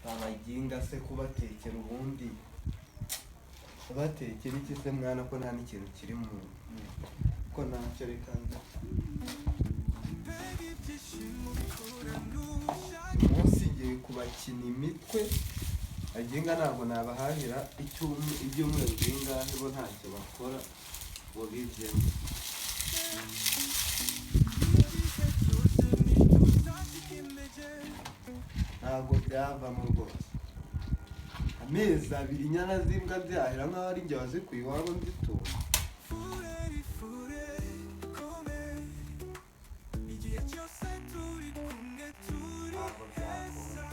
Babaginga se kubatekera ubundi batekera iki se mwana, ko nta n'ikintu kiri mu ko ntacyo? Reka nza umunsi ngiye kubakina imitwe. Agenga ntabwo nabahahira ibyumweru bingahe, bo ntacyo bakora ngo bivemo. Ntabwo byavamo rwose. Amezi 2 inyana z'imbwa nzihahira nk'aho ari njye wazikuye iwabo nzitunga. Ntabwo byakunda.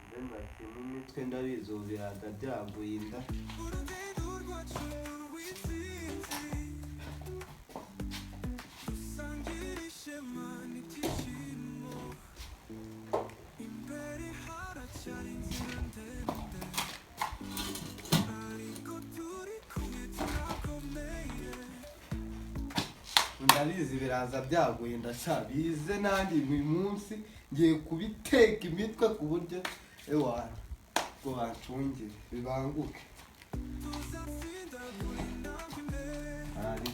Mbe mbakina imitwe, ndabizi ubu biraza byaguye inda. Ndabizi biraza byaguye, ndashabize nanjye uyu munsi ngiye kubiteka imitwe ku buryo ewana ngo bancungire bibanguke. Ari.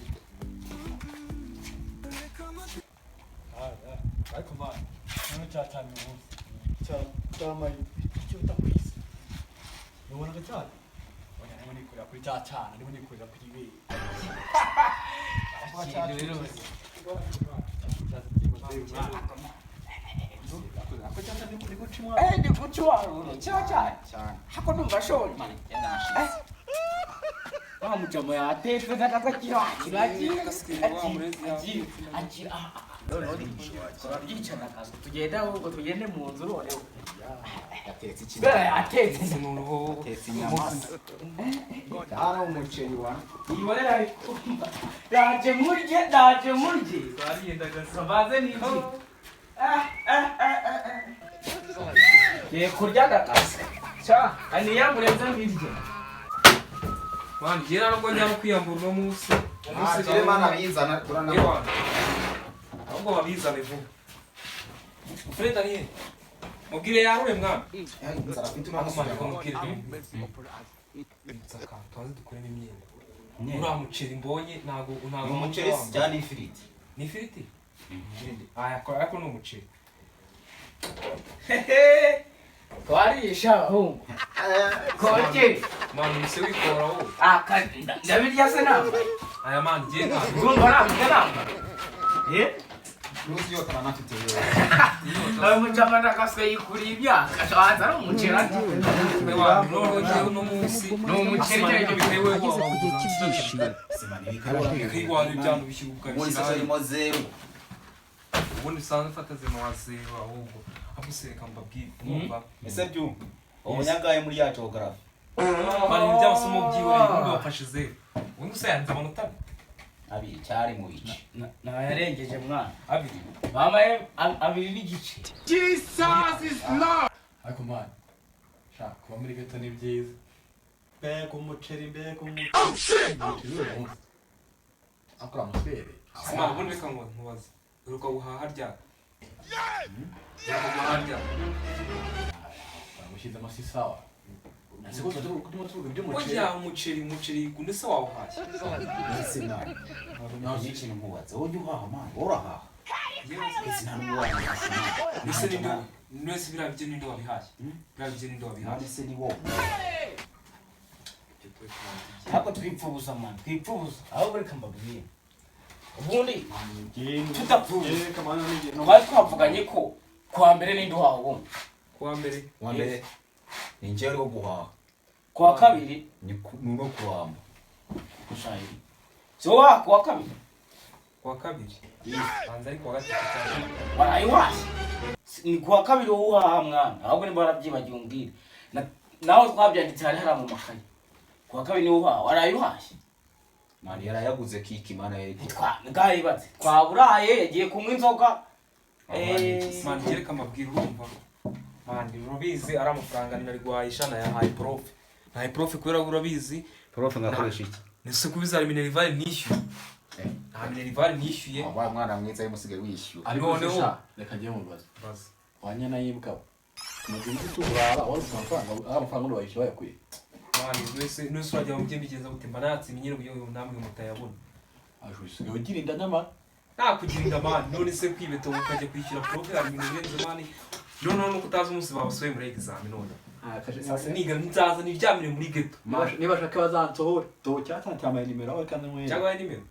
Ariko man, noneho cyacanye umunsi. Cyamaye. Icyo utakwisi nubonaga cyane, oya, ndimo nikorera kuri cya cyana, ndimo nikorera kuri ibere. Ndi guca iwawe cya cyane hako numva shonje. Wa mujama yatetse ndakakira akira akira akira akira. Turabyicana akazi tugenda, ahubwo tugende mu nzu noneho. Yatetse iki? Yatetse. Yatetse inyama hano, umuceri wa Ibonera ariko ndaje murye, ndaje murye. Baze n'iki? Ngiye kurya agakazi cya aniyambure nze mbirye. Mwana, njye ntabwo njya no kwiyambura uno munsi. Ntakire mana bizana turana. Ewana. Ahubwo babizane vuba. Fred ari he? Mubwire yarure mwana. Inzara afite. Mwana, unamusubira. mubwire. Nzaka tubanze dukuremo imyenda. Uriya muceri mbonye ntabwo Ni umuceri si cyane, ifiriti. Ni ifiriti? Aya ariko ni umuceri. Twarisha abahungu koke. Mwana, uhise wikora wowe. Ndabirya se namba? Aya mwana, njye ntabwo. Urumva nambwa namba? Nuzi yose anafite yewe. Ayo mujama ndakaswe yikuriye imyaka shabanza ari umuceri ati. Ewana, noneho njyewe uno munsi. Ni umuceri Asumani, cyane. bitewe Ageze ku gihe cy'ibyishimo. Simani bikabura. Iwanyu ibyantu bishyira Ubundi se ukabishyira. harimo zeru. Ubundi usanzwe ufata zema wa zero, ahubwo reka mbabwire, mwumva? Ese byumva umunyangahe muri ya geography? Mwana, ibintu by'amasomo byihoreye. Ubundi wafashe zeru, ubundi se yanze amanota 2. 2 cyari mu bice. Nayarengeje mwana. 2. Mama 2.5. Ariko man, shaka kuba muri gato ni byiza. Mbega umuceri, mbega umuceri! Umuceri w'uyu munsi akora amasubere. Mwana, ubundi reka ngo nkubaze, uheruka guhaha ryari? Uheruka guhaha ryari? Bamushyizemo si sawa, ese ko turimo tuvuga iby'umuceri? Oya, umuceri undi se wawuhashye? Ese nawe nta ikintu nkubatse, wowe ujya uhaha man, wowe urahaha? Ese nta n'ubwo wahashye? Ese ninde wese biriya byo ninde wabihashye? Biriya byo ninde wabihashye? None se ni wowe? Ntabwo twipfa ubusa mwana, twipfa ubusa. Ahubwo reka mbabwire, ubundi tudapfuye twari twavuganye ko kuwa mbere ninde uhaha ubundi? Kuwa mbere. Wa mbere ni njyewe wo guhaha. Kuwa kabiri? Ni no kuramba. Gushayiri si wowe waha kuwa kabiri? Kuwa kabiri banza, ari kuwa gatatu cyane. Waraye uhashye. Ni kuwa kabiri wowe uhaha mwana, ahubwo nimba warabyibagiwe umbwire. Nawe twabyanditse hari hariya mu makayi, kuwa kabiri niwe uhaha. Waraye uhashye. Mani yarayaguze kiki mana yari. Bwayibatse twaburaye, yagiye kunywa inzoga. Mwana, njye reka mbabwire, urumva mwana, urabizi ari amafaranga nari guhahisha, nayahaye prof, nahaye prof kubera ko urabizi. Prof ngakoresha iki? Nese kuba izari minerval nishyuye. Nta minerval nishyuye. Wabaye umwana mwiza, arimo usigaye wishyura. Ariko Noneho- sha, reka njye mubaze. Baza. Wanyana y'imbwa, tumaze iminsi tuburara, wari ufite amafaranga, ari amafaranga undi wayishyura wayakuye? Mani, wese urajya mu bye mbigenza gute? Mba natse nyine uburyo namwe mutayabona. Aje usigaye ugira inda nyamara. Nta kugira inda mani, none se kwibeta ukajya kwishyura profe hari ibintu birenze mani. Noneho nuko utazi umunsi babasohoye muri examen none. Niga nzaza niryamire muri ghetto. Niba ashaka bazansohore do, cyangwa cyambaye nimero aho kandi nwere. Cyangwa nimero.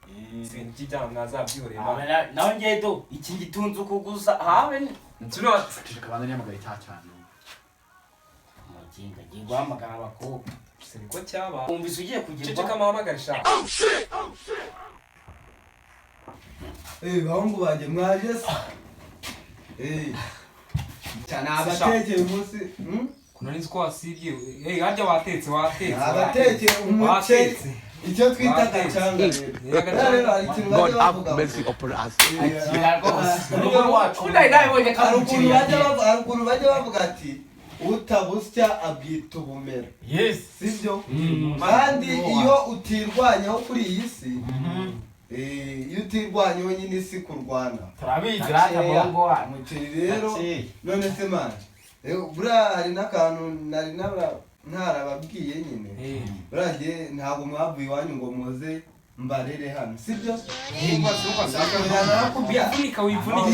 Si ibintu by'ibyaha mwazabyihoreye mani. Nawe ngewe do iki ngitunze ukuguza habe. Turiya Ceceka, banza nihamagare cya cyane. Muginga agiye guhamagara abakobwa. Niko cyaba. Wumvise ugiye kugerwa. Ceceka muhamagare sha. Eh, bahungu banjye, mwaje se? Eh, cyane abatekeye umunsi, Kuno nzi ko wasibye. Eh, harya watetse watetse. Abatekeye umuceri. Watetse. Icyo twita Watetse. agacanga rero. Eh, agacanga. Rero hari ikintu bajya bavuga ngo- Akira rwose. Urugo rwacu. Ubundi nabibonye ko ari Hari ukuntu umukiriya. bajya bavuga, hari ukuntu bajya bavuga ati utabusya abwita ubumera. Yes. Sibyo? Kandi iyo utirwanyeho kuri iyi si, iyo utirwanyeho nyine isi kurwana. Turabizi rata muhungu wacu. Umuceri rero, none se mani, buriya hari n'akantu nari ntarababwiye nyine. Eh. Buriya njye ntabwo mwavuye iwanyu ngo muze mbarere hano, sibyo? Narakubyaye. Wivunika, wivunika.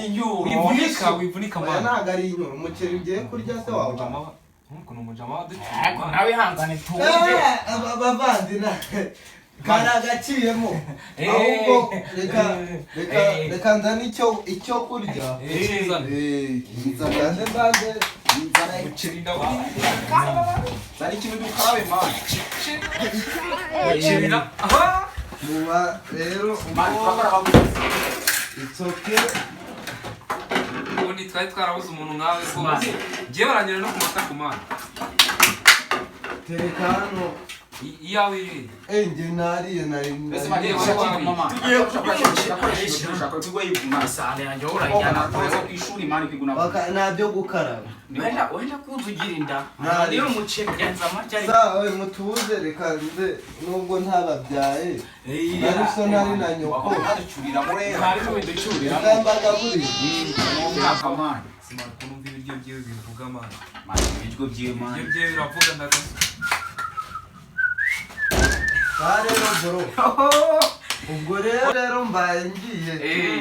Iyo Wivunika, wivunika Oya, mani. ntabwo ari inyura umuceri ugiye kurya se wawuha. Umujama, nkuko ni umujama waduciye. Ariko nawe ihangane tuwurye. Abavandi kari agaciyemo. Ahubwo reka reka reka nzane icyo kurya. Eh, zana. Eh, nzane mbanze. Umuceri ndawuriye. Zana ikintu dukarabe mani. Umuceri na aha. Muba rero Mani, ubwo turakora baguzi. it's okay. Ubundi twari twarabuze umuntu nkawe rwose. Ngiye baranyura no ku mata ku mana. Tereka hano. Iyawe iri. Eh, njye nariye, nari Ese mani, Eh, ushaka wari mama. Tugiye Ushaka ushaka kugwa yivuna. Isahani yanjye wowe urayijyana kure. Ku ishuri mani kwiguna. Nta byo gukaraba. Wenda kuza ugira inda. Nari. Niyo umuceri genza amajya ariko. Sawa we, mutuze, reka nze nubwo ntababyaye nari so nari na nyoko. Baducurira muri Ntari n'ubiducuriramo. Reka mbagaburire. mwaka mani. Simara ukuntu numva ibiryo byiwe bivuga mani. Mani, ibiryo byiwe mani. Ibiryo byiwe biravuga ndagaso. Ba rero bro, ubwo rero mbaye ngiye.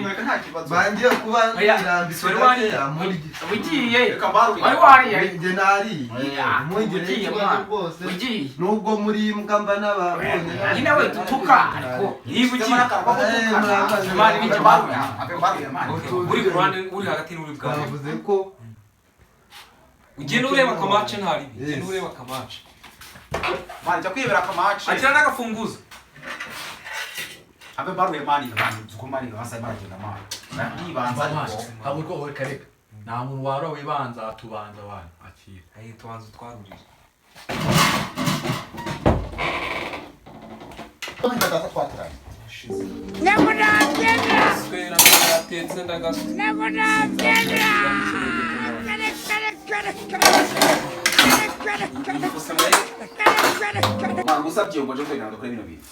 Reka nta kibazo. Bangiye kuba Oya, nirambitse wari wariye. gakeya murye. Ugiye. Reka mbarurire. Wari wariye. Njye nariye. Oya, Mpungire ugiye ikibazo mwana. rwose. Ugiye. Nubwo muri imbwa mba n'ababonye. Nyine we dutuka ariko. Niba ugiye. Eh, murakoze. Mani, Reka mbarurire. Reka mbarurire mani. Uri ku ruhande, uri hagati n'uri bwawe. Bavuze ko Ugenda ureba akamace nta ribi. Ugenda Yes. ureba akamace. Mani, jya kwibera akamace. Akira n'agafunguzo. Abe mbarurire mani, mani, uko mani basa baragenda mani. Ndibanza ariko. Ntabwo rwo reka reka, nta muntu wara wibanza, tubanza abantu akira. Ayi, tubanza utwarurire. Twateranye. Swera yatetse ndagaso. Mani, gusabye ngo nje kwegera dukore bino bintu.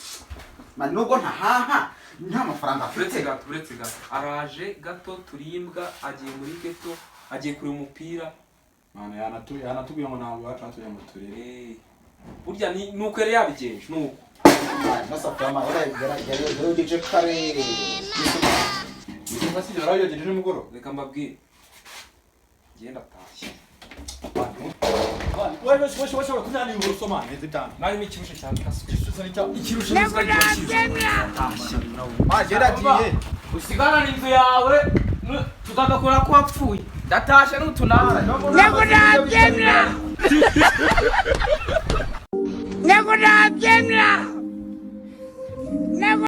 Mani, nubwo ntahaha nta mafaranga Uretse afite. gato, uretse gato. Araje gato turimbwa agiye muri ghetto, agiye kureba umupira. Mwana yanatubwiye ngo ntabwo iwacu hatuye ngo turere. Eh. Burya ni nuko yari yabigenje nuko. Mani, nasafuriya mani, yarayogeje kare. Niba si yarayogeje nimugoroba. Reka mbabwire. Ngiye ndatashye. Wewe wewe wewe kunyana uburoso mani zitanu. Narimo ikirushe cyane kasuku. Ikirushe n'izitanu. Mani, yaragiye. Usigarane inzu yawe tuzagakora ko wapfuye. Ndatashe n'utunara. Ntabwo nabyemera. Ntabwo nabyemera. Ntabwo.